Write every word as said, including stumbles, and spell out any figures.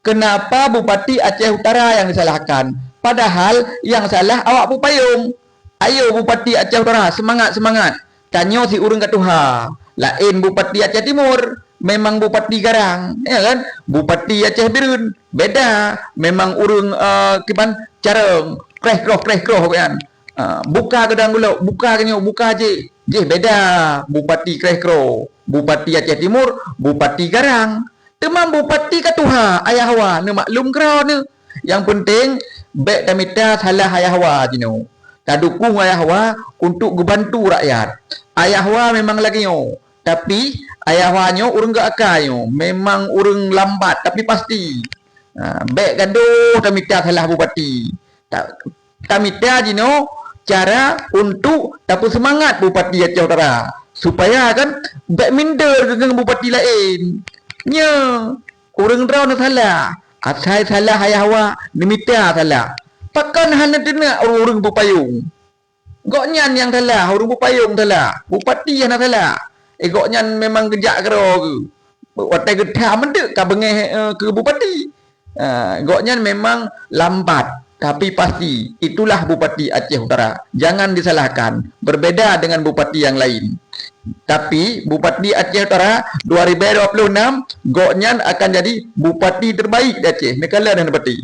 Kenapa Bupati Aceh Utara yang disalahkan? Padahal yang salah awak bupayong. Ayo Bupati Aceh Utara, semangat, semangat. Tanyoe si ureuëng ka tuha. Laén Bupati Aceh Timur, memang Bupati Garang, ya kan? Bupati Aceh Bireuen, beda, memang ureuëng uh, kiban carong, kreh kroh kreh kroh kan. Uh, buka geudang gulok, buka geunyoe, buka jih. Jih beda, Bupati kreh kroh, Bupati Aceh Timur, Bupati Garang. Teuma bupati ka tuha, ayah wa neumaklum keudroe neuh. Nyang peunteng, bék tamita salah ayah wa jinoe. Tadukong ayah wa untuk geubantu rakyat. Ayah wa memang lagée nyoe, tapi ayah wa nyoe ureuëng geuakai nyoe, memang ureuëng lambat tapi pasti. Ha, bék gadoh tamita salah bupati. Ta- tamita jinoe cara untuk tapeuseumangat Bupati Aceh Utara supaya kan bék minder ngon bupati laén. Nya, ureuëng droe na salah, asai salah ayah wa neumita salah. Pakon hana teunak ureuëng-ureuëng bupayong? Gobnyan nyang salah, ureuëng bupayong salah, bupati hana salah. Eh, gobnyan memang geujak keudroe geuh. Watée geutham meudeuk ka beungéh uh, keu bupati. Uh, gobnyan memang lambat, tapi pasti. Itulah Bupati Aceh Utara. Jangan disalahkan. Berbeda dengan bupati yang lain. Tapi Bupati Aceh Utara dua ribu dua puluh enam, gobnyan akan jadi bupati terbaik di Aceh. Neukalon dan bupati.